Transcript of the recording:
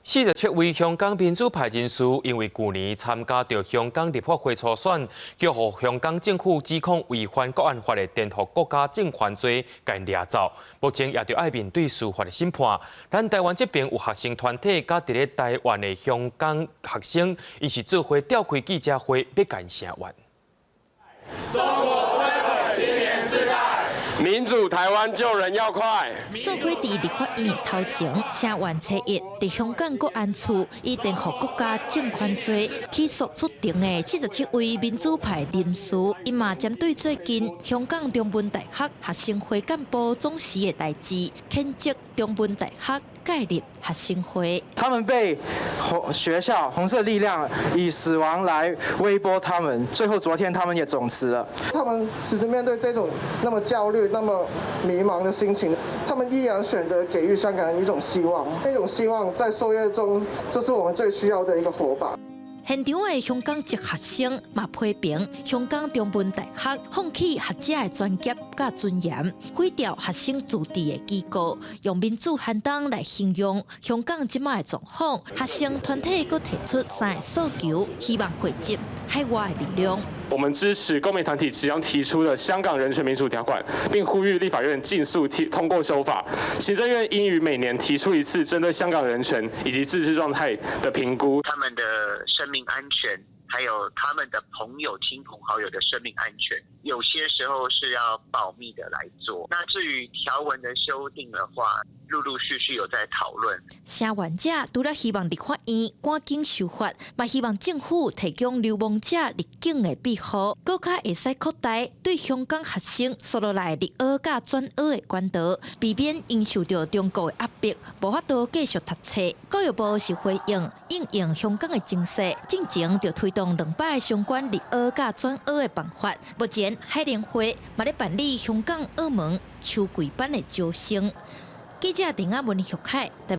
47位香港民主派人士因為舊年參加著香港立法會初選，予香港政府指控違反國安法的顛覆國家政權罪，共掠走。目前也著愛面對司法的審判。咱台灣這邊有學生團體佮佇咧台灣的香港學生，𪜶是做伙召開記者會，欲共𪜶聲援。中國摧毀青年世代，民主台灣救人要快。做伙佇立法院頭前聲援初一，佇香港國安處以顛覆國家政權罪起訴出庭的47位民主派人士，𪜶嘛針對最近香港中文大學學生會幹部總辭的代誌，譴責中文大學介入學生會。他們被紅學校紅色力量以死亡來威迫他們，最後昨天他們也總辭了。他們其實面對這種那麼焦慮、那麼迷茫的心情，他們依然選擇給予香港人一種希望，那種希望在歲月中，這是我們最需要的一個火把。現場的香港籍學生嘛批評香港中文大學放棄學者的專業佮尊嚴，毀掉學生自治的機構，用民主寒冬來形容香港這擺的狀況。學生團體閣提出三个訴求，希望匯集海外的力量。我們支持公民團體即將提出的香港人權民主條款，並呼籲立法院盡速提通過修法。行政院應於每年提出一次針對香港人權以及自治狀態的評估。他們的生命安全，還有他們的朋友、親朋好友的生命安全，有些時候是要保密的來做。那至於條文的修訂的話，陸陸續續有在討論。聲援者除了希望立法院趕緊修法，嘛希望政府提供流亡者入境的庇護，閣較會使擴大對香港學生紲落來入學佮轉學的管道，避免𪜶受著中國的壓迫，無法度繼續讀冊。教育部是回應因應香港的情勢，進前就推動2擺相關入學佮轉學的辦法。目前海聯會嘛咧辦理香港、澳門秋季班的招生。記者鄭亞文、玉凱。